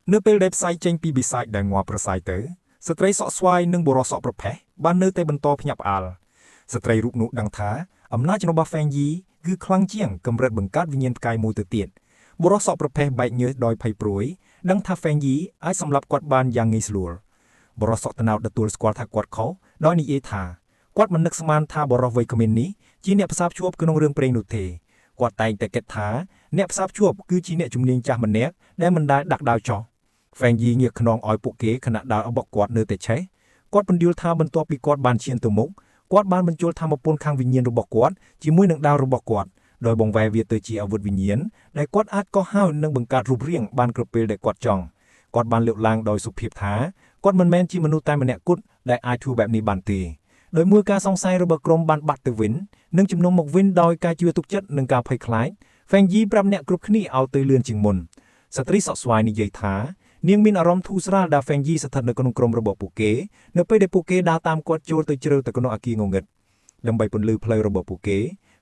នៅពេលដែលផ្សាយចេញពីបិសាចដែលងាប់ប្រសាយទៅស្ត្រីសក់ស្វាយនិងបុរសសក់ប្រផេះបាននៅតែបន្តភ្ញាក់ផ្អើលស្ត្រីរូបនោះដឹងថាអំណាចរបស់ហ្វេងយីគឺខ្លាំងជាងកម្រិតបង្កើតវិញ្ញាណផ្កាយមួយទៅទៀតបុរសសក់ប្រផេះបែកញើសដោយភ័យព្រួយដឹងថាហ្វេងយីអាចសម្លាប់គាត់បានយ៉ាងងាយស្រួលបុរសសក់ត្នោតទទួលស្គាល់ថាគាត់ខុសដោយនិយាយថាគាត់មិននឹកស្មានថាបុរសវ័យក្មេងនេះជាអ្នកផ្សារភ្ជាប់ក្នុងរឿងព្រេងនោះទេគាត់តែងតែគិតថាអ្នកផ្សារភ្ជាប់គឺជាអ្នកជំនាញចាស់ម្នាក់ដែលមិនដែលដាក់ដាវចោះ ហ្វេងយីងាកខ្នងឲ្យពួកគេខណៈដាវរបស់គាត់នៅតែឆេះគាត់ពន្យល់ថាបន្ទាប់ពីគាត់បានឈានទៅមុខគាត់បានបញ្ចូលធម៌ពលខាងវិញ្ញាណរបស់គាត់ជាមួយនឹងដាវរបស់គាត់ដោយបង្វែរវាទៅជាអាវុធវិញ្ញាណដែលគាត់អាចកោះហៅនិងបង្កើតរូបរាងបានគ្រប់ពេលដែលគាត់ចង់គាត់បានលើកឡើងដោយសុភាពថាគាត់មិនមែនជាមនុស្សតែម្នាក់គត់ដែលអាចធ្វើបែបនេះបានទេដោយមួយការសង្ស័យរបស់ក្រុមបានបាត់ទៅវិញនិងជំនុំមកវិញដោយការជឿទុកចិត្តនិងការភ័យខ្លាចហ្វេងយីប្រាប់អ្នកគ្រប់គ្នាឲ្យទៅលឿនជាងមុនស្ត្រីសក់ស្វាយនិយាយថា នាងមានអារម្មណ៍ធូរស្រាលដែលហ្វេងយីស្ថិតនៅក្នុងក្រុមរបស់ពួកគេនៅពេលដែលពួកគេដើរតាមគាត់ចូលទៅជ្រៅទៅក្នុងអគារងងឹតដើម្បីពន្លឺផ្លូវរបស់ពួកគេ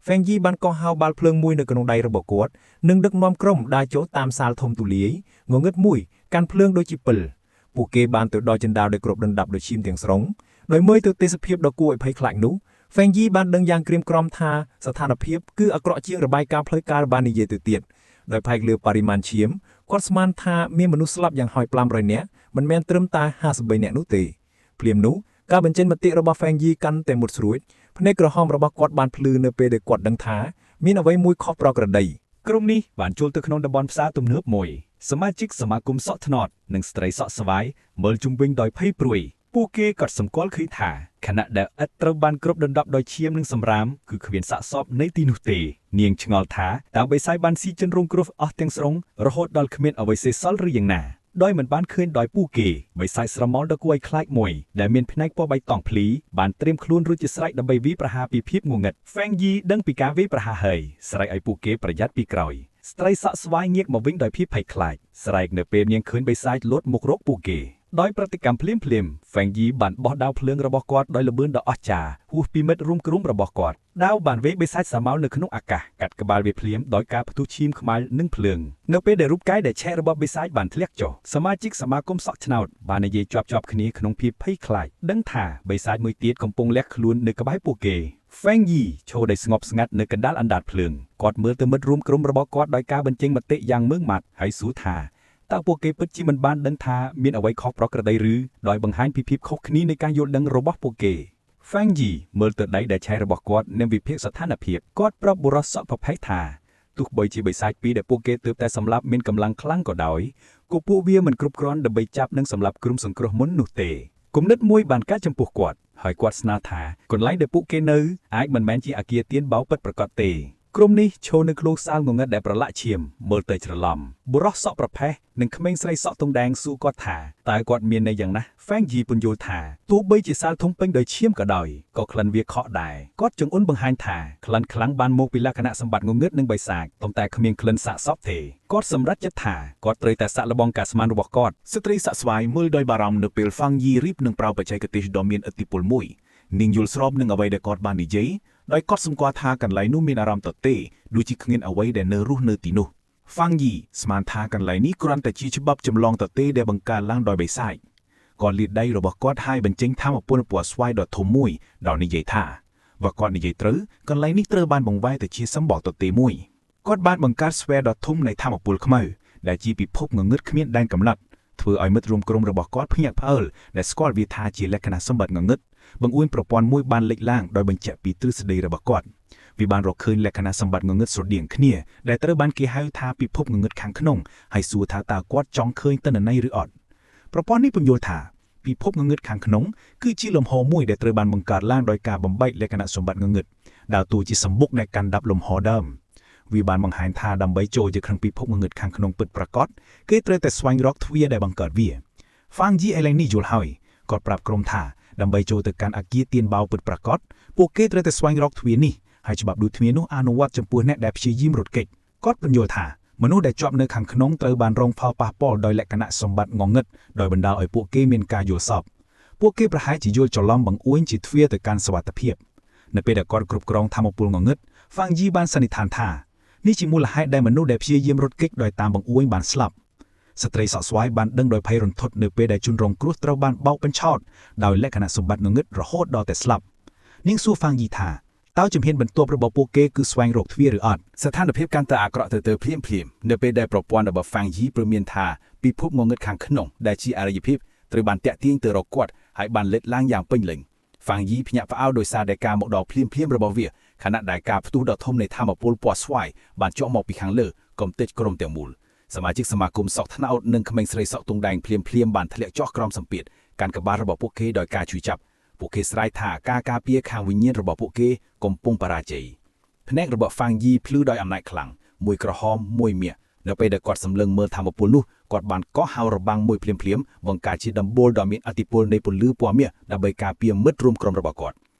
ហ្វេងយីបានកោះហៅបាល់ភ្លើងមួយនៅក្នុងដៃរបស់គាត់និងដឹកនាំក្រុមដើរចូលតាមសាលធំទូលាយងងឹតមួយកាន់ភ្លើងដូចជាពិលពួកគេបានទៅដល់ជណ្ដើរដែលគ្របដណ្ដប់ដោយឈាមទាំងស្រុងដោយមើលទៅទេសភាពដ៏គួរឲ្យភ័យខ្លាចនោះហ្វេងយីបានដឹងយ៉ាងក្រៀមក្រំថាស្ថានភាពគឺអាក្រក់ជាងរបាយការណ៍ផ្លូវការបាននិយាយទៅទៀតដោយផ្អែកលើបរិមាណឈាម គាត់ស្មានថាមានមនុស្សស្លាប់យ៉ាងហោច500នាក់មិនមែនត្រឹមតែ53នាក់នោះទេភ្លាមនោះការបញ្ចេញមតិរបស់ហ្វេងយីកាន់តែមុតស្រួចភ្នែកក្រហមរបស់គាត់បានភ្លឺនៅពេលដែលគាត់ដឹងថាមានអ្វីមួយខុសប្រក្រតី ក្រុមនេះបានចូលទៅក្នុងតំបន់ផ្សារទំនើបមួយសមាជិកសមាគមសក់ត្នោតនិងស្ត្រីសក់ស្វាយមើលជុំវិញដោយភ័យព្រួយពួកគេក៏សម្គាល់ឃើញថាខណៈដែលឥដ្ឋត្រូវបានគ្របដណ្ដប់ដោយឈាមនិងសម្រាមគឺគ្មានសាកសពនៃទីនោះទេនាងឆ្ងល់ថាតើបិសាចបានស៊ីជនរងគ្រោះអស់ទាំងស្រុងរហូតដល់គ្មានអ្វីសេសសល់ឬយ៉ាងណាដោយមិនបានឃើញដោយពួកគេបិសាចស្រមោលដ៏គួរឲ្យខ្លាចមួយដែលមានផ្នែកពណ៌បៃតងភ្លីបានត្រៀមខ្លួនរួចជាស្រេចដើម្បីវាយប្រហារពីភាពងងឹតហ្វេងយីដឹងពីការវាយប្រហារហើយស្រែកឲ្យពួកគេប្រយ័ត្នពីក្រោយស្ត្រីសក់ស្វាយងាកមកវិញដោយភាពភ័យខ្លាចស្រែកនៅពេលនាងឃើញបិសាចលោតមករកពួកគេដោយប្រតិកម្មភ្លាមភ្លាមហ្វេងយីបានបោះដាវភ្លើងរបស់គាត់ដោយល្បឿនដ៏អស្ចារ្យហួសពីមិត្តរួមក្រុមរបស់គាត់ដាវបានវេបិសាចស្រមោលនៅក្នុងអាកាសកាត់ក្បាលវាភ្លាមដោយការផ្ទុះឈាមខ្មៅនិងភ្លើងនៅពេលដែលរូបកាយដែលឆេះរបស់បិសាចបានធ្លាក់ចុះសមាជិកសមាគមសក់ឆ្នោតបាននិយាយជាប់ៗគ្នាក្នុងភាពភ័យខ្លាចដឹងថាបិសាចមួយទៀតកំពុងលាក់ខ្លួននៅក្បែរពួកគេហ្វេងយីឈរដោយស្ងប់ស្ងាត់នៅកណ្ដាលអណ្ដាតភ្លើងគាត់មើលទៅមិត្តរួមក្រុមរបស់គាត់ដោយការបញ្ចេញមតិយ៉ាងម៉ឺងម៉ាត់ហើយសួរថាតើពួកគេពិតជាមិនបានដឹងថាមានអ្វីខុសប្រក្រតីឬដោយបង្ហាញពីភាពខុសគ្នានៃការយល់ដឹងរបស់ពួកគេហ្វាងយីមើលទៅដៃដែលឆេះរបស់គាត់និងវិភាគស្ថានភាពគាត់ប្រាប់បុរសសក់ប្រផេះថាទោះបីជាបិសាចពីរដែលពួកគេទើបតែសម្លាប់មានកម្លាំងខ្លាំងក៏ដោយក៏ពួកវាមិនគ្រប់គ្រាន់ដើម្បីចាប់និងសម្លាប់ក្រុមសង្គ្រោះមុននោះទេគំនិតមួយបានកើតចំពោះគាត់ហើយគាត់ស្នើថាកន្លែងដែលពួកគេនៅអាចមិនមែនជាអគារទៀនបោពិតប្រាកដទេក្រុមនេះឈរនៅក្នុងសាលងងឹតដែលប្រឡាក់ឈាមមើលទៅច្រឡំបុរសសក់ប្រផេះនិងក្មេងស្រីសក់ទងដែងសួរគាត់ថាតើគាត់មានន័យយ៉ាងណាហ្វេងយីពន្យល់ថាទោះបីជាសាលធំពេញដោយឈាមក៏ដោយក៏ក្លិនវាខកដែរគាត់ចង្អុលបង្ហាញថាក្លិនខ្លាំងបានមកពីលក្ខណៈសម្បត្តិងងឹតនិងបិសាចប៉ុន្តែគ្មានក្លិនសាកសពទេគាត់សម្រេចចិត្តថាគាត់ត្រូវតែសាកល្បងការស្មានរបស់គាត់ ស្ត្រីសាក់ស្វាយមើលដោយបារម្ភនៅពេលហ្វាងយីរៀបនឹងប្រើបច្ចេកទេសដ៏មានឥទ្ធិពលមួយនាងយល់ស្របនឹងអ្វីដែលគាត់បាននិយាយដោយគាត់សម្គាល់ថាកន្លែងនោះមានអារម្មណ៍ទទេដូចជាគ្មានអ្វីដែលនៅរស់នៅទីនោះហ្វាងយីស្មានថាកន្លែងនេះគ្រាន់តែជាច្បាប់ចម្លងទទេដែលបង្កើតឡើងដោយបិសាចគាត់លាតដៃរបស់គាត់ហើយបញ្ចេញធម៌ពលពណ៌ស្វាយដ៏ធំមួយដោយនិយាយថាបើគាត់និយាយត្រូវកន្លែងនេះត្រូវបានបង្វែរទៅជាសម្បកទទេមួយគាត់បានបង្កើតស្វែដ៏ធំនៃធម៌ពលខ្មៅដែលជាពិភពងងឹតគ្មានដែនកំណត់ ធ្វើឲ្យមិត្តរួមក្រុមរបស់គាត់ភ្ញាក់ផ្អើលដែលស្គាល់វាថាជាលក្ខណៈសម្បត្តិងងឹតបង្អួនប្រព័ន្ធមួយបានលេចឡើងដោយបញ្ជាក់ពីទ្រឹស្ដីរបស់គាត់វាបានរកឃើញលក្ខណៈសម្បត្តិងងឹតស្រដៀងគ្នាដែលត្រូវបានគេហៅថាពិភពងងឹតខាងក្នុងហើយសួរថាតើគាត់ចង់ឃើញទិន្នន័យឬអត់ប្រព័ន្ធនេះពន្យល់ថាពិភពងងឹតខាងក្នុងគឺជាលំហមួយដែលត្រូវបានបង្កើតឡើងដោយការបំបែកលក្ខណៈសម្បត្តិងងឹតដើរតួជាសម្បុកដែលកាន់ដាប់លំហដើមវាបានបង្ហាញថាដើម្បីចូលទៅក្នុងពិភពងងឹតខាងក្នុងពិតប្រាកដ គេត្រូវតែស្វែងរកទ្វារដែលបង្កើតវាហ្វាងយីឥឡូវនេះយល់ហើយគាត់ប្រាប់ក្រុមថាដើម្បីចូលទៅកាន់អគារទៀនបោពិតប្រាកដពួកគេត្រូវតែស្វែងរកទ្វារនេះហើយច្បាប់ដូចទ្វារនោះអនុវត្តចំពោះអ្នកដែលព្យាយាមរត់គេចគាត់ពន្យល់ថាមនុស្សដែលជាប់នៅខាងក្នុងត្រូវបានរងផលប៉ះពាល់ដោយលក្ខណៈសម្បត្តិងងឹតដោយបណ្ដាលឲ្យពួកគេមានការយល់សប្តិពួកគេប្រហែលជាយល់ច្រឡំបង្អួចជាទ្វារទៅកាន់សុវត្ថិភាពនៅពេលដែលគាត់គ្រប់គ្រងធម៌ពលងងឹតហ្វាងយីបានសន្និដ្ឋានថានេះជាមូលហេតុដែលមនុស្សដែលព្យាយាមរត់គេចដោយតាមបង្អួចបានស្លាប់ ស្ត្រីសក់ស្វាយបានដឹងដោយភ័យរន្ធត់នៅពេលដែលជនរងគ្រោះត្រូវបានបោកបញ្ឆោតដោយលក្ខណៈសម្បត្តិងងឹតរហូតដល់តែស្លាប់នាងសួរហ្វាងយីថាតើជំហានបន្ទាប់របស់ពួកគេគឺស្វែងរកទ្វារឬអត់ ស្ថានភាពកាន់តែអាក្រក់ទៅទៅភ្លាមភ្លាមៗនៅពេលដែលប្រព័ន្ធរបស់ហ្វាងយីព្រមានថាពិភពងងឹតខាងក្នុងដែលជាអរិយភាពត្រូវបានតាក់ទាញទៅរកគាត់ហើយបានលេចឡើងយ៉ាងពេញលេញហ្វាងយីភ្ញាក់ផ្អើលដោយសារតែការមកដល់ភ្លាមភ្លាមៗរបស់វាខណៈដែលការផ្ទុះដ៏ធំនៃធម្មពលពណ៌ស្វាយបានចុះមកពីខាងលើកំទេចក្រុមទាំងមូលសមាជិកសមាគមសក់ត្នោតនិងក្មេងស្រីសក់ទងដែងភ្លាមភ្លាមៗបានធ្លាក់ចុះក្រោមសម្ពាធកាន់ក្បាលរបស់ពួកគេដោយការជួយចាប់ពួកគេស្រែកថាការការពារខាងវិញ្ញាណរបស់ពួកគេកំពុងបរាជ័យ ភ្នែករបស់ហ្វាងយីភ្លឺដោយអំណាចខ្លាំងមួយក្រហមមួយមាសនៅពេលដែលគាត់សម្លឹងមើលធម្មពលនោះគាត់បានកោះហៅរបាំងមួយភ្លាមៗបង្កើតជាដំបូលដ៏មានឥទ្ធិពលនៃពន្លឺពណ៌មាសដើម្បីការពារមិត្តរួមក្រុមរបស់គាត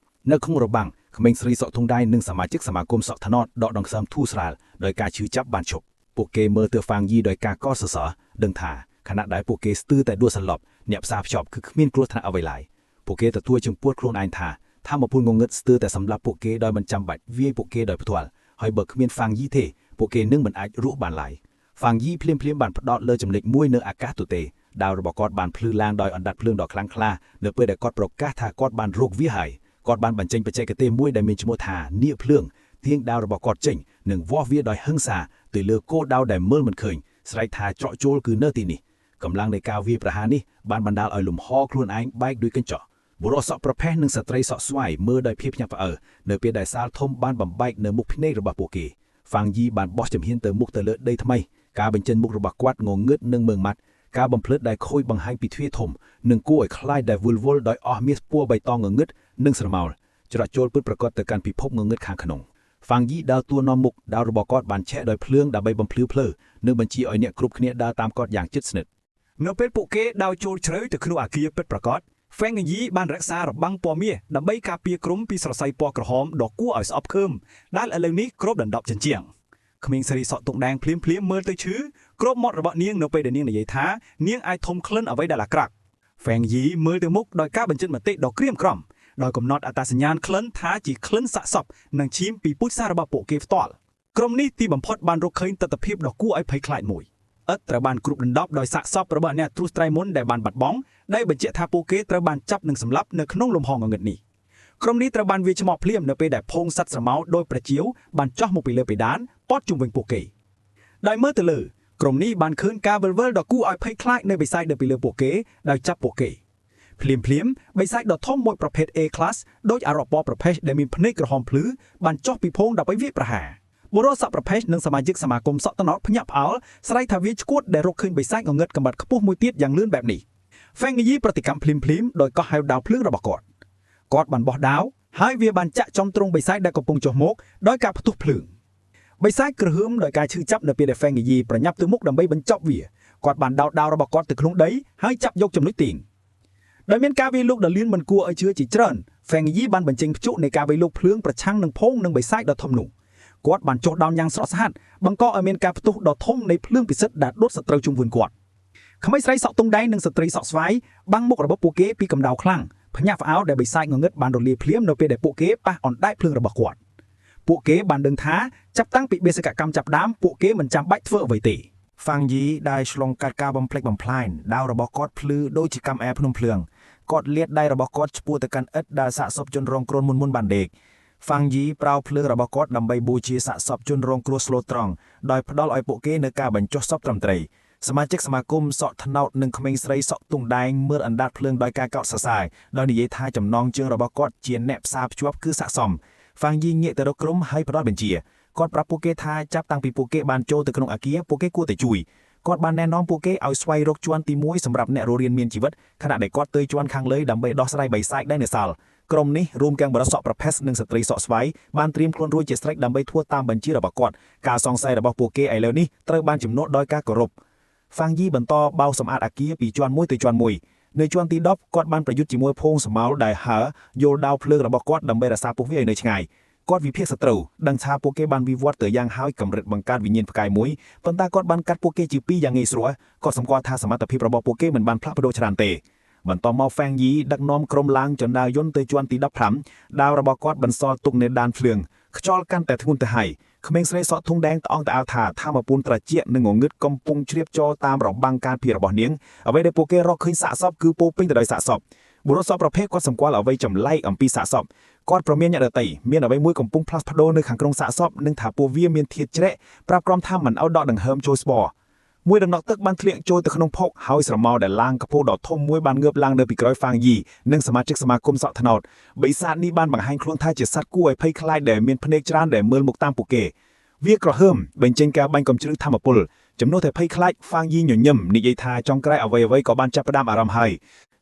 ់នៅក្នុងរបាំងក្មេងស្រីសក់ធុងដៃនិងសមាជិកសមាគមសក់ថ្នោតដកដង្ហើមធូរស្រាលដោយការឈឺចាប់បានឈប់ពួកគេមើលទៅហ្វាងយីដោយការកោតសរសើរដឹងថាខណៈដែលពួកគេស្ទើរតែដួលសន្លប់អ្នកផ្សារភ្ជាប់គឺគ្មានគ្រោះថ្នាក់អ្វីឡើយពួកគេទទួលចំពោះខ្លួនឯងថាធម្មពលងងឹតស្ទើរតែសម្លាប់ពួកគេដោយមិនចាំបាច់វាយពួកគេដោយផ្ទាល់ហើយបើគ្មានហ្វាងយីទេពួកគេនឹងមិនអាចរស់បានឡើយហ្វាងយីភ្លាមៗបានផ្ដោតលើចំណុចមួយនៅអាកាសទទេដាវរបស់គាត់បានភ្លឺឡើងដោយអណ្ដាតភ្លើងដ៏ខ្លាំងក្លានៅពេលដែលគាត់ប្រកាសថាគាត់បានរកវាហើយគាត់បានបញ្ចេញបច្ចេកទេសមួយដែលមានឈ្មោះថានាគភ្លើងទាញដាវរបស់គាត់ចេញនិងវាស់វាដោយហិង្សាទៅលើគោលដៅដែលមើលមិនឃើញស្រែកថាច្រកចូលគឺនៅទីនេះកម្លាំងនៃការវាយប្រហារនេះបានបណ្ដាលឲ្យលំហខ្លួនឯងបែកដូចកញ្ចក់បុរសសក់ប្រផេះនិងស្ត្រីសក់ស្វាយមើលដោយភាពភ្ញាក់ផ្អើលនៅពេលដែលសាលធំបានបំបែកនៅមុខភ្នែករបស់ពួកគេហ្វាងយីបានបោះជំហានទៅមុខទៅលើដីថ្មីការបញ្ចេញមុខរបស់គាត់ងងឹតនិងមើងម៉ាត់ការបំភ្លឺដែលខូចបង្ហាញពីទ្វារធំនិងគួរឲ្យខ្លាចដែលវិលវល់ដោយអស់មាសពណ៌បៃតងងងឹតនិងស្រមោលច្រកចូលពិតប្រាកដទៅកាន់ពិភពងងឹតខាងក្នុងហ្វាងយីដើរតួនាំមុខដាវរបស់គាត់បានឆេះដោយភ្លើងដើម្បីបំភ្លឺផ្លូវនិងបញ្ជាឲ្យអ្នកគ្រប់គ្នាដើរតាមគាត់យ៉ាងជិតស្និទ្ធ នៅពេលពួកគេដើរចូលជ្រៅទៅក្នុងអាគារពិតប្រាកដហ្វេងយីបានរក្សារបាំងពណ៌មាសដើម្បីការពារក្រុមពីសរសៃពណ៌ក្រហមដ៏គួរឲ្យស្អប់ខ្ពើមដែលឥឡូវនេះគ្របដណ្ដប់ជញ្ជាំងក្មេងស្រីសក់ទុកដែងភ្លាមភ្លាមៗមើលទៅឈឺគ្របមាត់របស់នាងនៅពេលដែលនាងនិយាយថានាងអាចធំក្លិនអ្វីដែលអាក្រក់ហ្វេងយីមើលទៅមុខដោយការបញ្ចេញមតិដ៏ក្រៀមក្រំដោយកំណត់អត្តសញ្ញាណក្លិនថាជាក្លិនសាកសពនិងឈាមពីពូជសាសន៍របស់ពួកគេផ្ទាល់ក្រុមនេះទីបំផុតបានរកឃើញទស្សនភាពដ៏គួរឲ្យភ័យខ្លាចមួយ ឥដ្ឋត្រូវបានគ្របដណ្ដប់ដោយសាកសពរបស់អ្នកត្រួសត្រៃមុនដែលបានបាត់បង់ដែលបញ្ជាក់ថាពួកគេត្រូវបានចាប់និងសម្លាប់នៅក្នុងលំហងងឹតនេះក្រុមនេះត្រូវបានវាយឆ្មក់ភ្លាមនៅពេលដែលផោងសត្វស្រមោលដោយប្រជាវបានចោះមកពីលើបេដានពត់ជុំវិញពួកគេដោយមើលទៅលើក្រុមនេះបានឃើញការវិលវល់ដ៏គួរឲ្យភ័យខ្លាចនៅបិសាចនៅពីលើពួកគេដោយចាប់ពួកគេភ្លាមភ្លាមបិសាចដ៏ធំមួយប្រភេទ A class ដោយអារ៉ាប់ប្រភេទដែលមានភ្នែកក្រហមភ្លឺបានចុះពីផោងដើម្បីវាយប្រហារបុរសសក់ប្រភេទនិងសមាជិកសមាគមសក់ត្នោតភ្ញាក់ផ្អើលស្រែកថាវាឈួតដែលរកឃើញបិសាចងងឹតកម្រិតខ្ពស់មួយទៀតយ៉ាងលឿនបែបនេះហ្វេងយីប្រតិកម្មភ្លាមភ្លាមៗដោយកោះហៅដាវភ្លើងរបស់គាត់គាត់បានបោះដាវហើយវាបានចាក់ចំទ្រង់បិសាចដែលកំពុងចុះមកដោយការផ្ទុះភ្លើងបិសាចក្រហមដោយការឈឺចាប់នៅពេលដែលហ្វេងយីប្រញាប់ទៅមុខដើម្បីបញ្ចប់វាគាត់បានដោតដាវរបស់គាត់ទៅក្នុងដីហើយចាប់យកចំណុចទាញដោយមានការវាយលុកដ៏លឿនមិនគួរឲ្យជឿជាច្រើនហ្វេងយីបានបញ្ចេញព្យុនៃការវាយលុកភ្លើងប្រឆាំងនឹងផោងនិងបិសាចដ៏ធំនោះគាត់បានចុះដោនយ៉ាងស្រស់ស្អាតបង្កឲ្យមានការផ្ទុះដ៏ធំនៃភ្លើងពិសិដ្ឋដែលដុតសត្រូវជុំវិញគាត់ក្មេងស្រីសក់ទងដែងនិងស្ត្រីសក់ស្វាយបាំងមុខរបស់ពួកគេពីកម្ដៅខ្លាំងភ្ញាក់ផ្អើលដែលបិសាចងងឹតបានរលាយភ្លាមនៅពេលដែលពួកគេប៉ះអណ្ដែតភ្លើងរបស់គាត់ពួកគេបានដឹងថាចាប់តាំងពីបេសកកម្មចាប់ដើមពួកគេមិនចាំបាច់ធ្វើអ្វីទេ ហ្វាងយីដែលឆ្លងកាត់ការបំផ្លិចបំផ្លាញដាវរបស់គាត់ភ្លឺដូចជាកាំអែភ្នំភ្លើងគាត់លាតដៃរបស់គាត់ឆ្ពោះទៅកាន់ឥដ្ឋដែលសាកសពជនរងគ្រោះមុនមុនបានដេកហ្វាងយីប្រើភ្លើងរបស់គាត់ដើម្បីបូជាសាកសពជនរងគ្រោះស្លូតត្រង់ដោយផ្ដល់ឲ្យពួកគេនៅការបញ្ចុះសពត្រឹមត្រូវសមាជិកសមាគមសក់ត្នោតនិងក្មេងស្រីសក់ទងដែងមើលអណ្ដាតភ្លើងដោយការកោតសរសើរដោយនិយាយថាចំណងជើងរបស់គាត់ជាអ្នកផ្សារភ្ជាប់គឺស័ក្តិសមហ្វាងយីងាកទៅរកក្រុមហើយផ្ដល់បញ្ជាគាត់ប្រាប់ពួកគេថាចាប់តាំងពីពួកគេបានចូលទៅក្នុងអាគារពួកគេគួរតែជួយគាត់បានណែនាំពួកគេឲ្យស្វែងរកជាន់ទី1សម្រាប់អ្នករស់រានមានជីវិតខណៈដែលគាត់ទៅជាន់ខាងលើដើម្បីដោះស្រាយបិសាចដែលនៅសល់ក្រុមនេះរួមទាំងបរិស័កប្រភេទនិងស្ត្រីសក់ស្វាយបានត្រៀមខ្លួនរួចជាស្រេចដើម្បីធ្វើតាមបញ្ជារបស់គាត់ការសង្ស័យរបស់ពួកគេឥឡូវនេះត្រូវបានជំនួសដោយការគោរពហ្វាងយីបន្តបោសសម្អាតអាគារពីជាន់មួយទៅជាន់មួយនៅជាន់ទី10គាត់បានប្រយុទ្ធជាមួយភងសមោលដែលហើរយល់ដាវភ្លើងរបស់គាត់ដើម្បីរក្សាពួកវាឲ្យនៅឆ្ងាយគាត់វិភាគសត្រូវដឹងថាពួកគេបានវិវត្តទៅយ៉ាងហើយកម្រិតបង្កើតវិញ្ញាណផ្កាយមួយប៉ុន្តែគាត់បានកាត់ពួកគេជាពីរយ៉ាងងាយស្រួលគាត់សម្គាល់ថាសមត្ថភាពរបស់ពួកគេមិនបានផ្លាស់ប្ដូរច្រើនទេបន្ទាប់មកហ្វាងយីដឹកនាំក្រុមឡើងជណ្ដើរយន្តទៅជាន់ទី15ដាវរបស់គាត់បន្សល់ទុកនៅដានភ្លើងខ្យល់កាន់តែធ្ងន់ទៅហើយ ក្មេងស្រីសក់ធុងដែងត្អងត្អើថាថាមពូនត្រជាក់និងងងឹតកំពុងជ្រាបចូលតាមរបាំងការពាររបស់នាងអ្វីដែលពួកគេរកឃើញសាកសពគឺពោរពេញទៅដោយសាកសពបុរសសក់ប្រភេទគាត់សម្គាល់អ្វីចម្លែកអំពីសាកសពគាត់ប្រមានអ្នកដទៃមានអ្វីមួយកំពុងផ្លាស់ប្ដូរនៅខាងក្នុងសាកសពនិងថាពួកវាមានធាតុជ្រែកប្រាប់ក្រុមថាមិនឲ្យដកដង្ហើមចូលស្ពរមួយដំណក់ទឹកបានធ្លាក់ចូលទៅក្នុងភក់ហើយស្រមោលដែលឡើងកម្ពស់ដ៏ធំមួយបានងើបឡើងនៅពីក្រោយហ្វាងយីនិងសមាជិកសមាគមសក់ត្នោតបិសាចនេះបានបង្ហាញខ្លួនថាជាសត្វគួរឲ្យភ័យខ្លាចដែលមានភ្នែកច្រើនដែលមើលមកតាមពួកគេវាក្រហើមបញ្ចេញការបាញ់កំជ្រឹងធម្មពលចំនួនតែភ័យខ្លាចហ្វាងយីញញឹមនិយាយថាចុងក្រោយអ្វីៗក៏បានចាប់ផ្ដើមអារម្មណ៍ហើយ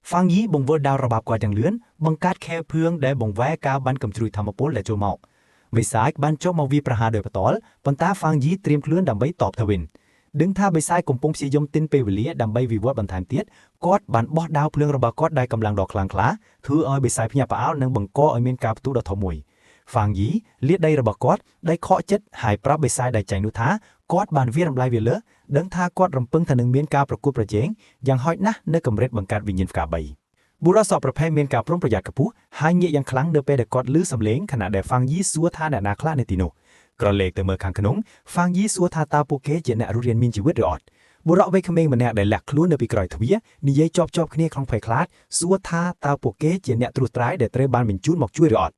ហ្វាងយីបង្វិលដាវរបាបគាត់យ៉ាងលឿនបង្កើតខែភឿងដែលបង្វែរការបាញ់កំជ្រួយធម្មពលដែលចូលមកបិសាចបានចុះមកវាយប្រហារដោយផ្ទាល់ប៉ុន្តែហ្វាងយីត្រៀមខ្លួនដើម្បីតបទៅវិញដឹងថាបិសាចកំពុងព្យាយាមទិញពេលវេលាដើម្បីវិវត្តបន្ថែមទៀតគាត់បានបោះដាវភ្លើងរបស់គាត់ដោយកម្លាំងដ៏ខ្លាំងក្លាធ្វើឲ្យបិសាចភ្ញាក់ផ្អើលនិងបង្កឲ្យមានការផ្ទុះដ៏ធំមួយហ្វាងយីលាតដីរបស់គាត់ដែលខកចិត្តហើយប្រាប់បិសាចដែលចាញ់នោះថាគាត់បានវាយរំលាយវាលើដឹងថាគាត់រំពឹងថានឹងមានការប្រកួតប្រជែងយ៉ាងហោចណាស់នៅកម្រិតបង្កើតវិញ្ញាណផ្កា3បុរសសក់ប្រភេទមានការប្រុងប្រយ័ត្នខ្ពស់ហើយងាកយ៉ាងខ្លាំងនៅពេលដែលគាត់ឮសំឡេងខណៈដែលហ្វាងយីសួរថាអ្នកណាខ្លះនៅទីនោះក្រឡេកទៅមើលខាងក្នុងហ្វាងយីសួរថាតើពួកគេជាអ្នករស់រានមានជីវិតឬអត់បុរសវ័យក្មេងម្នាក់ដែលលាក់ខ្លួននៅពីក្រោយទ្វារនិយាយជាប់ៗគ្នាក្នុងភ័យខ្លាចសួរថាតើពួកគេជាអ្នកត្រួសត្រាយដែលត្រូវបានបញ្ជូនមកជួយឬអត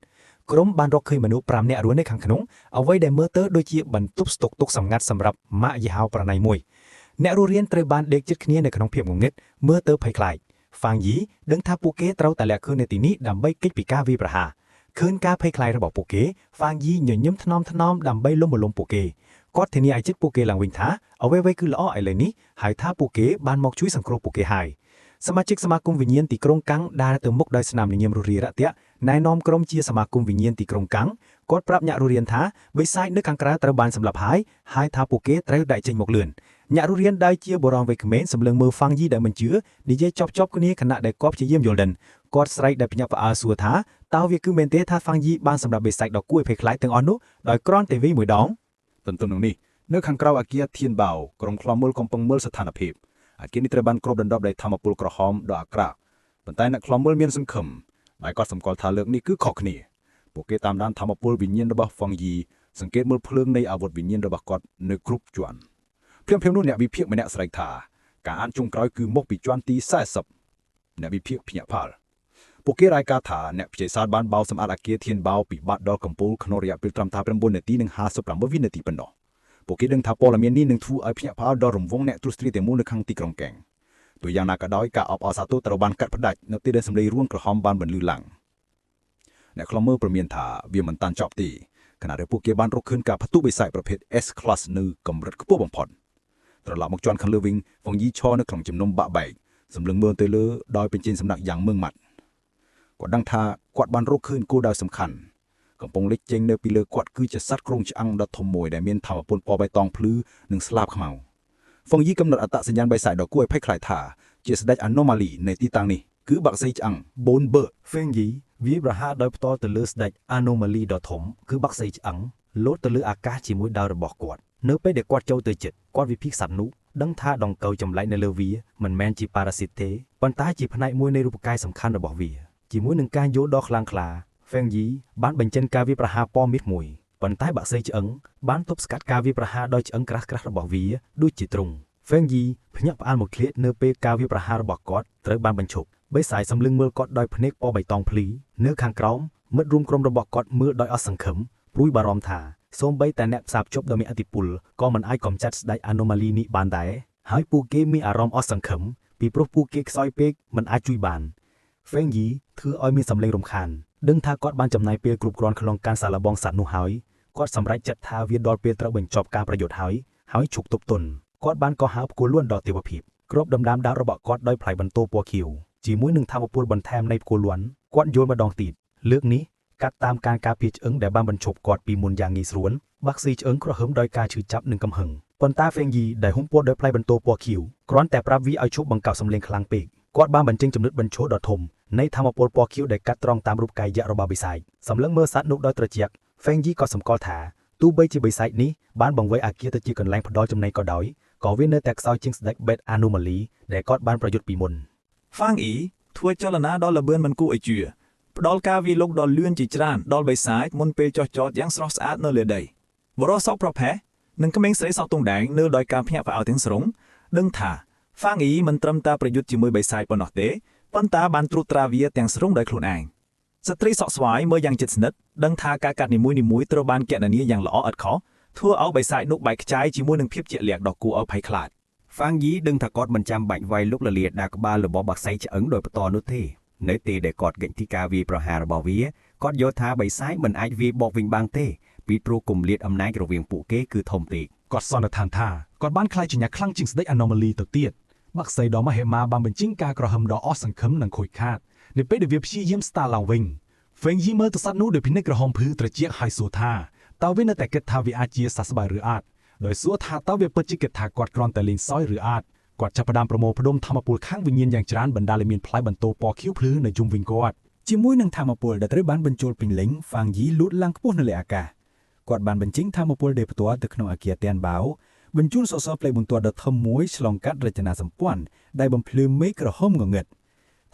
់ក្រុមបានរកឃើញមនុស្ស5នាក់រស់នៅខាងក្នុងអ្វីដែលមើលទៅដូចជាបន្ទប់ស្តុកទុកសម្ងាត់សម្រាប់ម៉ាកយីហោប្រណីមួយអ្នករស់រានត្រូវបានដេកជិតគ្នានៅក្នុងភាពងងឹតមើលទៅភ័យខ្លាចហ្វាងយីដឹងថាពួកគេត្រូវតែលាក់ខ្លួននៅទីនេះដើម្បីគេចពីការវាយប្រហារឃើញការភ័យខ្លាចរបស់ពួកគេហ្វាងយីញញឹមថ្នមថ្នមដើម្បីលំបលំពួកគេគាត់ធានាឲ្យចិត្តពួកគេឡើងវិញថាអ្វីៗគឺល្អឥឡូវនេះហើយថាពួកគេបានមកជួយសង្គ្រោះពួកគេហើយសមាជិកសមាគមវិញ្ញាណទីក្រុងកាំងដើរទៅមុខដោយស្នាមញញឹមររីរៈទាក់ណែនាំក្រុមជាសមាគមវិញ្ញាណទីក្រុងកាំងគាត់ប្រាប់អ្នករស់រានថាបិសាចនៅខាងក្រៅត្រូវបានសម្លាប់ហើយហើយថាពួកគេត្រូវដាក់ចេញមកលឿនអ្នករស់រានដែលជាបុរសវ័យក្មេងសម្លឹងមើលហ្វាងយីដែលមិនជឿនិយាយចប់ៗគ្នាខណៈដែលគាត់ព្យាយាមយល់ដឹងគាត់ស្រែកដែលភ្ញាក់ផ្អើលសួរថាតើវាគឺមែនទេថាហ្វាងយីបានសម្រាប់បិសាចដ៏គួរឲ្យភ័យខ្លាចទាំងអស់នោះដោយគ្រាន់តែវាយមួយដង ទន្ទឹមនឹងនេះនៅខាងក្រៅអាគារធានបាវក្រុមឃ្លាំមើលកំពុងមើលស្ថានភាពអាគារនេះត្រូវបានគ្របដណ្ដប់ដោយធម្មពលក្រហមដ៏អាក្រក់ប៉ុន្តែអ្នកឃ្លាំមើលមានសង្ឃឹមហើយគាត់សម្គាល់ថាលើកនេះគឺខុសគ្នាពួកគេតាមដានធម្មពលវិញ្ញាណរបស់ហ្វងយីសង្កេតមើលភ្លើងនៃអាវុធវិញ្ញាណរបស់គាត់នៅគ្រប់ជាន់ភ្លាមៗនោះអ្នកវិភាគម្នាក់ស្រែកថាការអានចុងក្រោយគឺមកពីជាន់ទី40អ្នកវិភាគភ្ញាក់ផ្អើលពួកគេរាយការណ៍ថាអ្នកព្យាសាស្ត្របានបោសសម្អាតអាគារធានបាវពីបាត់ដល់កំពូលក្នុងរយៈពេលត្រឹមតែ9នាទីនិង59វិនាទីប៉ុណ្ណោះពួកគេដឹងថាព័ត៌មាននេះនឹងធ្វើឲ្យភ្ញាក់ផ្អើលដល់រង្វង់អ្នកត្រួសត្រាយទាំងមូលនៅខាងទីក្រុងកែងទោះយ៉ាងណាក៏ដោយការអបអរសាទរត្រូវបានកាត់ផ្តាច់នៅពេលដែលសម្លេងរួនក្រហមបានបន្លឺឡើងអ្នកខ្លំមើលព្រមានថាវាមិនតាន់ចប់ទេខណៈដែលពួកគេបានរកឃើញការផ្ទុះបិសាចប្រភេទ S Class នៅកម្រិតខ្ពស់បំផុតត្រឡប់មកជាន់ខាងលើវិញហ្វុងយីឈរនៅក្នុងជំនុំបាក់បែកសម្លឹងមើលទៅលើដោយបញ្ចេញសំណាក់យ៉ាងម៉ឺងម៉ាត់គាត់ដឹងថាគាត់បានរកឃើញគោលដៅសំខាន់កំពុងលេចចេញនៅពីលើគាត់គឺជាសត្វគ្រោងឆ្អឹងដ៏ធំមួយដែលមានធម្មពលពណ៌បៃតងភ្លឺនិងស្លាបខ្មៅហ្វុងយីកំណត់អត្តសញ្ញាណបិសាចដ៏គួរឲ្យភ័យខ្លាចថាជាស្ដេច anomaly នៃទីតាំងនេះគឺបាក់សីឆ្អឹង Bone Bird ហ្វេងយីវាយប្រហារដោយផ្ទាល់ទៅលើស្ដេច Anomaly ដ៏ធំគឺបាក់សីឆ្អឹងលោតទៅលើអាកាសជាមួយដាវរបស់គាត់នៅពេលដែលគាត់ចូលទៅជិតគាត់វិភាគសត្វនោះដឹងថាដង្កូវចម្លែកនៅលើវាមិនមែនជាប៉ារ៉ាស៊ីតទេប៉ុន្តែជាផ្នែកមួយនៃរូបកាយសំខាន់របស់វាជាមួយនឹងការយល់ដ៏ខ្លាំងក្លាហ្វេងយីបានបញ្ចេញការវាយប្រហារពណ៌មាសមួយប៉ុន្តែបាក់សីឆ្អឹងបានទប់ស្កាត់ការវាយប្រហារដោយឆ្អឹងក្រាស់ៗរបស់វាដូចជាទ្រុងហ្វេងយីភ្ញាក់ផ្អើលមកឃ្លាតនៅពេលការវាយប្រហាររបស់គាត់ត្រូវបានបញ្ឈប់បិសាចសម្លឹងមើលគាត់ដោយភ្នែកពណ៌បៃតងភ្លឺនៅខាងក្រោមមិត្តរួមក្រុមរបស់គាត់មើលដោយអស់សង្ឃឹមព្រួយបារម្ភថាសូម្បីតែអ្នកផ្សារភ្ជាប់ដ៏មានឥទ្ធិពលក៏មិនអាចកម្ចាត់ស្ដេច Anomaly នេះបានដែរហើយពួកគេមានអារម្មណ៍អស់សង្ឃឹមពីព្រោះពួកគេខ្សោយពេកមិនអាចជួយបានហ្វេងយីធ្វើឲ្យមានសម្លេងរំខានដឹងថាគាត់បានចំណាយពេលគ្រប់គ្រាន់ក្នុងការសាកល្បងសត្វនោះហើយគាត់សម្រេចចិត្តថាវាដល់ពេលត្រូវបញ្ចប់ការប្រយុទ្ធហើយហើយឈប់ទប់ទន់គាត់បានកោះហៅផ្គូលួនដល់ទេវភាពគ្របដណ្ដើមដាវរបស់គាត់ដោយផ្លែបន្ទោពណ៌ខៀវជាមួយនឹងធម្មពលបន្ថែមនៃផ្គូលួនគាត់យល់ម្ដងទៀតលើកនេះកាត់តាមការការពារឆ្អឹងដែលបានបញ្ឈប់គាត់ពីមុនយ៉ាងងាយស្រួលបាក់ស៊ីឆ្អឹងក្រហមដោយការឈឺចាប់និងកំហឹងប៉ុន្តែហ្វេងយីដែលហ៊ុំព័ទ្ធដោយផ្លែបន្ទោពណ៌ខៀវគ្រាន់តែប្រាប់វាឲ្យឈប់បង្កប់សម្លេងខ្លាំងពេកគាត់បានបញ្ចេញចំណុចបញ្ឈរដ៏ធំនៃធម្មពលពណ៌ខៀវដែលកាត់ត្រង់តាមរូបកាយយៈរបស់បិសាចសម្លឹងមើលសត្វនោះដោយត្រជាក់ហ្វេងយីក៏សម្គាល់ថាទោះបីជាបិសាចនេះបានបង្វែរអាគារទៅជាកន្លែងផ្ដល់ចំណីក៏ដោយក៏វានៅតែខ្សោយជាងស្ដេច Bed Anomaly ដែលគាត់បានប្រយុទ្ធពីមុន ហ្វាងអ៊ីធ្វើចលនាដ៏ល្បឿនមិនគួរឲ្យជឿផ្ដល់ការវាយលុកដ៏លឿនជាច្រើនដល់បិសាចមុនពេលចុះចតយ៉ាងស្រស់ស្អាតនៅលើដី បុរសសក់ប្រផេះនិងក្មេងស្រីសក់ទងដែងនៅដោយការភ្ញាក់ផ្អើលទាំងស្រុងដឹងថាហ្វាងអ៊ីមិនត្រឹមតែប្រយុទ្ធជាមួយបិសាចប៉ុណ្ណោះទេប៉ុន្តែបានត្រួតត្រាវាទាំងស្រុងដោយខ្លួនឯងស្ត្រីសក់ស្វាយមើលយ៉ាងជិតស្និទ្ធដឹងថាការកាត់នីមួយៗត្រូវបានកណនាយ៉ាងល្អឥតខុសធ្វើឲ្យបិសាចនោះបែកខ្ចាយជាមួយនឹងភាពជាក់លាក់ដ៏គួរឲ្យភ័យខ្លាច ហ្វាងយីដឹងថាគាត់មិនចាំបាច់វាយលុកលលាដាក់ក្បាលរបស់បក្សីឆ្អឹងដោយផ្ទាល់នោះទេនៅពេលដែលគាត់កិច្ចទីការវាយប្រហាររបស់វាគាត់យល់ថាបិសាចមិនអាចវាយបកវិញបានទេពីព្រោះគម្លាតអំណាចរវាងពួកគេគឺធំពេក គាត់សន្និដ្ឋានថាគាត់បានក្លាយជាអ្នកខ្លាំងជាងស្ដេច Anomaly ទៅទៀតបក្សីដ៏មហិមាបានបញ្ចេញការក្រហមដ៏អស់សង្ឃឹមនិងខូចខាតនៅពេលដែលវាព្យាយាមស្ដារឡើងវិញហ្វេងយីមើលទៅសត្វនោះដោយភ្នែកក្រហមភ្លឺត្រជាក់ហើយសួរថាតើវានៅតែគិតថាវាអាចជាសះស្បើយឬអត់ដោយសួរថាតើវាពិតជាគិតថាគាត់គ្រាន់តែលេងសើចឬអត់គាត់ចាប់ផ្ដើមប្រមូលផ្ដុំធម្មពលខាងវិញ្ញាណយ៉ាងច្រើនបណ្ដាលឲ្យមានផ្លែបន្ទោពណ៌ខៀវភ្លឺនៅជុំវិញគាត់ ជាមួយនឹងធម្មពលដែលត្រូវបានបញ្ចូលពេញលេញហ្វាងយីលូតឡើងខ្ពស់នៅលើអាកាសគាត់បានបញ្ចេញធម្មពលដែលផ្ទាល់ទៅក្នុងអាគារតានបាវបញ្ជូនសសរផ្លេបន្ទាត់ដ៏ធំមួយឆ្លងកាត់រចនាសម្ព័ន្ធដែលបំភ្លឺមេឃក្រហមងងឹត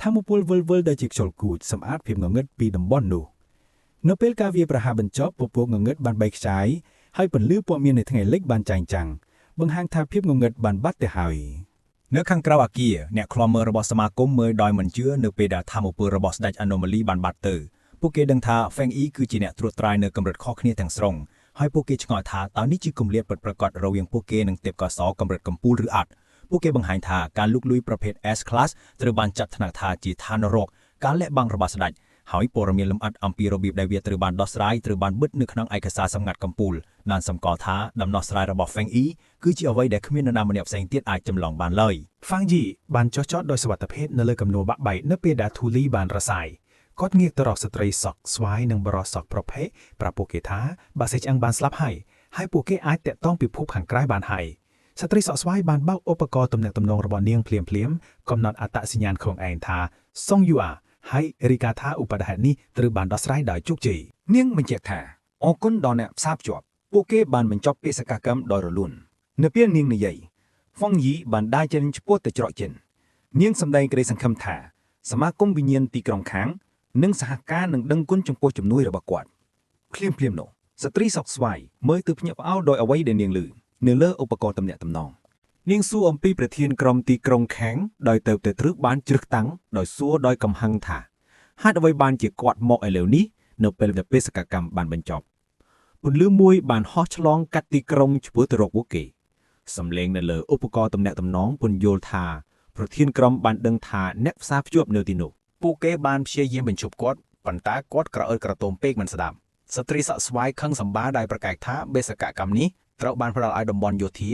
ធម្មពលវិលវិលដែលជាខ្យល់គូចសម្អាតភាពងងឹតពីតំបន់នោះនៅពេលការវាយប្រហារបញ្ចប់ពពកងងឹតបានបែកខ្ចាយហើយពន្លឺព័ត៌មាននៃថ្ងៃលិចបានចែងចាំងបង្ហាញថាភាពងងឹតបានបាត់ទៅហើយ នៅខាងក្រៅអាគារអ្នកឃ្លាំមើលរបស់សមាគមមើលដោយមិនជឿនៅពេលដែលធម្មពលរបស់ស្ដេច Anomaly បានបាត់ទៅពួកគេដឹងថា Feng Yi គឺជាអ្នកត្រួតត្រាយនៅកម្រិតខុសគ្នាទាំងស្រុងហើយពួកគេឆ្ងល់ថាតើនេះជាគម្លាតពិតប្រាកដរវាងពួកគេនិងទេពកោសល្យកម្រិតកំពូលឬអត់ពួកគេបង្ហាញថាការលុកលុយប្រភេទ S Class ត្រូវបានចាត់ថ្នាក់ថាជាឋានរកការលាក់បាំងរបស់ស្ដេចហើយព័ត៌មានលម្អិតអំពីរបៀបដែលវាត្រូវបានដោះស្រាយត្រូវបានបិទនៅក្នុងឯកសារសម្ងាត់កំពូលបានសម្គាល់ថាដំណោះស្រាយរបស់ Feng Yi គឺជាអ្វីដែលគ្មាននរណាម្នាក់ផ្សេងទៀតអាចចម្លងបានឡើយ ហ្វាងយីបានចុះចតដោយសុវត្ថិភាពនៅលើគំនូរបាក់បែកនៅពេលដែលធូលីបានរសាយគាត់ងាកទៅរកស្ត្រីសក់ស្វាយនិងបរិសសក់ប្រភេទប្រាប់ពួកគេថាបាសេឆ្អឹងបានស្លាប់ហើយហើយពួកគេអាចតាក់ទងពិភពខាងក្រៅបានហើយស្ត្រីសក់ស្វាយបានបើកឧបករណ៍ទំនាក់ទំនងរបស់នាងភ្លាមភ្លាមកំណត់អត្តសញ្ញាណខ្លួនឯងថាសុងយូអាហើយរីកាថាឧបទ្ទហេតុនេះត្រូវបានដោះស្រាយដោយជោគជ័យ នាងបញ្ជាក់ថាអរគុណដល់អ្នកផ្សារភ្ជាប់ពួកគេបានបញ្ចប់បេសកកម្មដោយរលូននៅពេលនាងនិយាយហ្វុងយីបានដើរចេញឆ្ពោះទៅច្រកចិននាងសម្ដែងក្តីសង្ឃឹមថាសមាគមវិញ្ញាណទីក្រុងខាងនិងសហការនឹងដឹងគុណចំពោះជំនួយរបស់គាត់ភ្លាមភ្លាមនោះស្ត្រីសោកស្វាយមើលទៅភ្ញាក់ផ្អើលដោយអ្វីដែលនាងឮនៅលើឧបករណ៍ទំនាក់ទំនង នាងសួរអំពីប្រធានក្រុមទីក្រុងខាងដោយទៅតែត្រូវបានជ្រើសតាំងដោយសួរដោយកំហឹងថាហេតុអ្វីបានជាគាត់មកឥឡូវនេះនៅពេលដែលបេសកកម្មបានបញ្ចប់ពន្លឺមួយបានហោះឆ្លងកាត់ទីក្រុងឆ្ពោះទៅរកពួកគេសំឡេងនៅលើឧបករណ៍ទំនាក់ទំនងពន្យល់ថាប្រធានក្រុមបានដឹងថាអ្នកផ្សារភ្ជាប់នៅទីនោះ ពួកគេបានព្យាយាមបញ្ឈប់គាត់ប៉ុន្តែគាត់ក្រអឺតក្រទមពេកមិនស្ដាប់ស្ត្រីសក់ស្វាយខឹងសម្បារដោយប្រកែកថាបេសកកម្មនេះត្រូវបានផ្ដល់ឲ្យតំបន់យោធ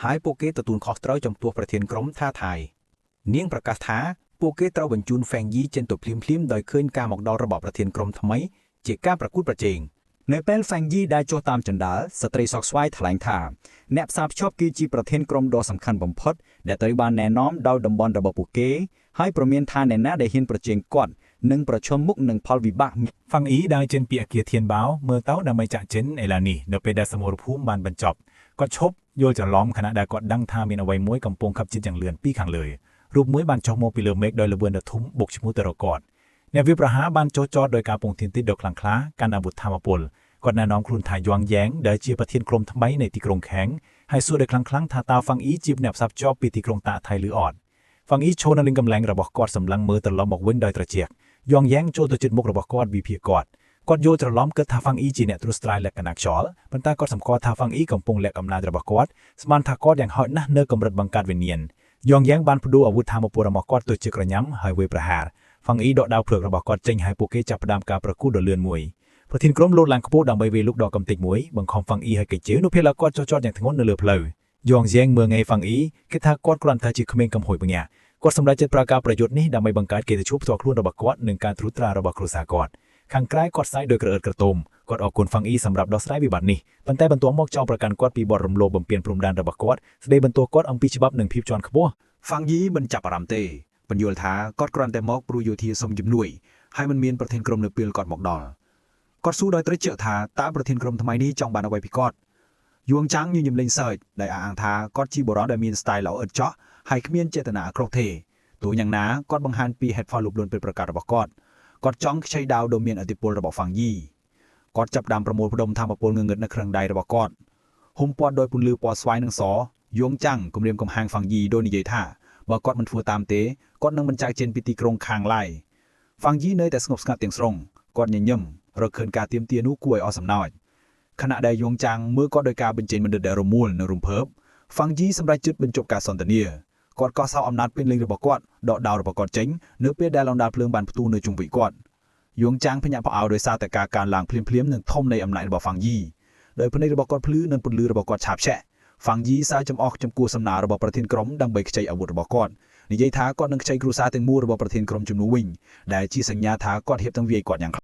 ាហើយពួកគេទទួលខុសត្រូវចំពោះប្រធានក្រុមថាថៃនាងប្រកាសថាពួកគេត្រូវបញ្ជូនហ្វេងយីចេញទៅភ្លាមៗដោយឃើញការមកដល់របស់ប្រធានក្រុមថ្មីជាការប្រកួតប្រជែង នៅពេលហ្វាងយីដែលចុះតាមជណ្ដើរស្ត្រីសោកស្វាយថ្លែងថាអ្នកផ្សារភ្ជាប់គឺជាប្រធានក្រុមដ៏សំខាន់បំផុតដែលត្រូវបានណែនាំដោយតំបន់របស់ពួកគេហើយព្រមានថាអ្នកណាដែលហ៊ានប្រជែងគាត់នឹងប្រឈមមុខនឹងផលវិបាក ហ្វាងអ៊ីដើរចេញពីអគារធានបាវមើលទៅដើម្បីចាក់ចិនឥឡូវនេះនៅពេលដែលសមរភូមិបានបញ្ចប់គាត់ឈប់យល់ច្រឡំខណៈដែលគាត់ដឹងថាមានអ្វីមួយកំពុងខិបជិតយ៉ាងលឿនពីខាងលើរូបមួយបានចុះមកពីលើមេឃដោយល្បឿនដ៏ធំបុកឈ្មោះទៅរកគាត់អ្នកវាយប្រហារបានចុះចតដោយការពងធានទីដ៏ខ្លាំងក្លាកាន់អាវុធធម្មពលគាត់ណែនាំខ្លួនថាយងយ៉ែងដែលជាប្រធានក្រុមថ្មីនៃទីក្រុងខាងហើយសួរដោយខ្លាំងៗថាតើហ្វាងអ៊ីជាអ្នកផ្សារភ្ជាប់ពីទីក្រុងតាថៃឬអត់ហ្វាងអ៊ីឈរនៅលើកំឡែងរបស់គាត់សម្លឹងមើលត្រឡប់មកវិញដោយត្រជាក់ យងយ៉ាងចូលទៅជិតមុខរបស់គាត់វិភាគគាត់គាត់យល់ច្រឡំគិតថាហ្វាងអ៊ីជាអ្នកត្រួសត្រាយលក្ខណៈខ្យល់ប៉ុន្តែគាត់សម្គាល់ថាហ្វាងអ៊ីកំពុងលាក់អំណាចរបស់គាត់ស្មានថាគាត់យ៉ាងហោចណាស់នៅកម្រិតបង្កើតវិញ្ញាណយងយ៉ាងបានផ្ដួលអាវុធធម្មពលរបស់គាត់ទៅជាក្រញាំហើយវាយប្រហារហ្វាងអ៊ីដកដាវភ្លើងរបស់គាត់ចេញហើយពួកគេចាប់ផ្ដើមការប្រកួតដ៏លឿនមួយប្រធានក្រុមលោតឡើងខ្ពស់ដើម្បីវាយលុកដល់កំទេចមួយបង្ខំហ្វាងអ៊ីឲ្យគេជឿនៅពេលគាត់ចុះចតយ៉ាងធ្ងន់នៅលើផ្លូវយងយ៉ាងមើងងាយហ្វាងអ៊ីគេថាគាត់គ្រាន់តែជាក្មេងកំហុយបញ្ញាគាត់សម្រេចចិត្តប្រើការប្រយុទ្ធនេះដើម្បីបង្កើតកិត្តិយសផ្ទាល់ខ្លួនរបស់គាត់និងការត្រួតត្រារបស់គ្រួសារគាត់ខាងក្រៅគាត់ស្អែកដោយក្រអឺតក្រទមគាត់អរគុណហ្វាងអ៊ីសម្រាប់ដោះស្រាយវិបត្តិនេះប៉ុន្តែបន្ទាប់មកចោទប្រកាន់គាត់ពីបទរំលោភបំពានព្រំដែនរបស់គាត់ស្ដីបន្ទោសគាត់អំពីច្បាប់និងភាពជាន់ខ្ពស់ ហ្វាងយីមិនចាប់អារម្មណ៍ទេបញ្យល់ថាគាត់គ្រាន់តែមកព្រោះយោធាសុំជំនួយហើយមិនមានប្រធានក្រុមនៅពេលគាត់មកដល់គាត់សួរដោយត្រជាក់ថាតើប្រធានក្រុមថ្មីនេះចង់បានអ្វីពីគាត់យួងចាំងញញឹមលេងសើចដែលអះអាងថាគាត់ជាបុរសដែលមានស្ទាយល្អឥតចោះហើយគ្មានចេតនាអាក្រក់ទេទោះយ៉ាងណាគាត់បង្ហាញពីហេតុផលលុបលួនពិតប្រាកដរបស់គាត់គាត់ចង់ខ្ចីដាវដ៏មានឥទ្ធិពលរបស់ហ្វាងយី គាត់ចាប់ផ្ដើមប្រមូលផ្ដុំធម៌ពលងងឹតនៅក្នុងដៃរបស់គាត់ហ៊ុំព័ទ្ធដោយពន្លឺពណ៌ស្វាយនិងសយងចាំងគំរាមកំហែងហ្វាងយីដោយនិយាយថាបើគាត់មិនធ្វើតាមទេគាត់នឹងមិនចាកចេញពីទីក្រុងខាងឡើយហ្វាងយីនៅតែស្ងប់ស្ងាត់ទាំងស្រុងគាត់ញញឹមរកឃើញការទៀមទានោះគួរឲ្យអស់សំណើចខណៈដែលយងចាំងមើលគាត់ដោយការបញ្ចេញមនិតដែលរមួលនិងរំភើបហ្វាងយីសម្រេចចិត្តបញ្ចប់ការសន្ទនាគាត់កោះសោអំណាចពេញលេញរបស់គាត់ដកដាវរបស់គាត់ចេញនៅពេលដែលអណ្ដាតភ្លើងបានផ្ទុះនៅជុំវិញគាត់យងចាំងភ្ញាក់ផ្អើលដោយសារតែការកើនឡើងភ្លាមៗនិងធំនៃអំណាចរបស់ហ្វាងយីដោយភ្នែករបស់គាត់ភ្លឺនិងពន្លឺរបស់គាត់ឆាបឆេះហ្វាងយីសើចំអកចំគួរសំណើរបស់ប្រធានក្រុមដើម្បីខ្ចីអាវុធរបស់គាត់និយាយថាគាត់នឹងខ្ចីគ្រួសារទាំងមូលរបស់ប្រធានក្រុមជំនួសវិញដែលជាសញ្ញាថាគាត់ហៀបទាំងវាយគាត់យ៉ាង